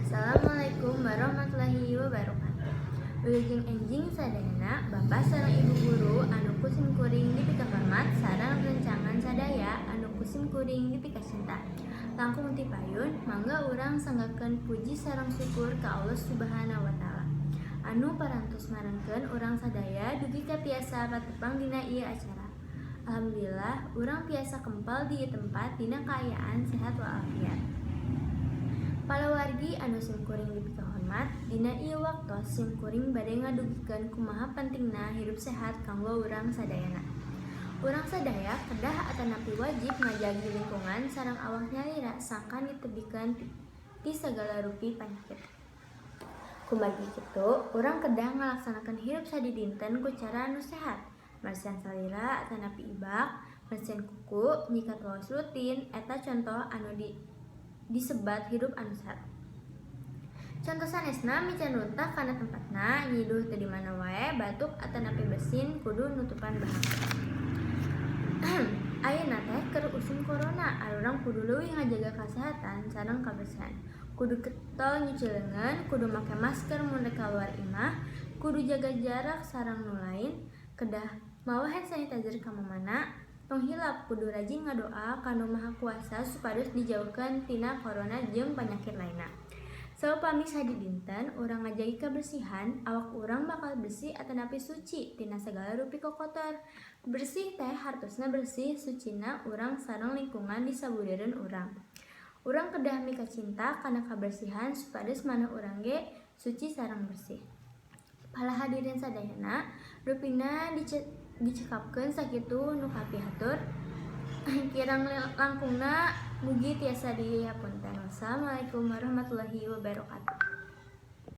Assalamualaikum warahmatullahi wabarakatuh. Wilujeng enjing sadayana, Bapak sareng Ibu guru anu ku sim kuring dipikahormat sareng rencangan sadaya anu ku sim kuring dipikacinta. Langkung ti payun, mangga urang sanggakeun puji sareng syukur ka Allah Subhanahu wa Taala anu parantos marengkeun urang sadaya dugi ka tiasa patepang dina ieu acara. Alhamdulillah, urang tiasa kempal di ieu tempat dina kaayaan sehat walafiat. Palawargi anu sim kuring dipikahormat, dina ieu waktos sim kuring bade ngadugikeun kumaha pentingna hirup sehat kanggo urang sadayana. Urang sadaya kedah atanapi wajib ngajagi lingkungan sareng awak nyalira sangkan ditebihkeun ti sagala rupi panyakit. Kumargi kitu, urang kedah ngalaksanakeun hirup sadidinten ku cara anu sehat. Marsihan salira atanapi ibak, mersihan kuku, nyikat waos rutin, eta contoh anu disebat hirup anu sehat. Contoh sanesna miceun runtah kana tempatna, nyiduh teu di mana wae, batuk atanapi bersin kudu nutupan bahang. Ayeuna teh keur usum corona, arurang kudu leuwih ngajaga kasehatan sareng kabersihan. Kudu getol nyuci leungeun, kudu make masker mun rek kaluar imah, kudu jaga jarak sareng nu lain, kedah mawa hand sanitizer ka mamana. Tong hilap kudu rajin ngadoa ka Nu Maha Kuasa supados dijauhkeun tina corona jeung panyakit lainna. Saupami sadidinten urang ngajagi kabersihan, awak urang bakal bersih atanapi suci tina sagala rupi kokotor. Bersih teh hartosna bersih sucina urang sareng lingkungan di sabudeureun urang. Urang kedah mikacinta kana kabersihan supados manah urang ge suci sareng bersih. Para hadirin sadayana, rupina dicekapkeun sakitu nu kapihatur. Kirang langkungna mugi tiasa dihapunten. Wassalamualaikum warahmatullahi wabarakatuh.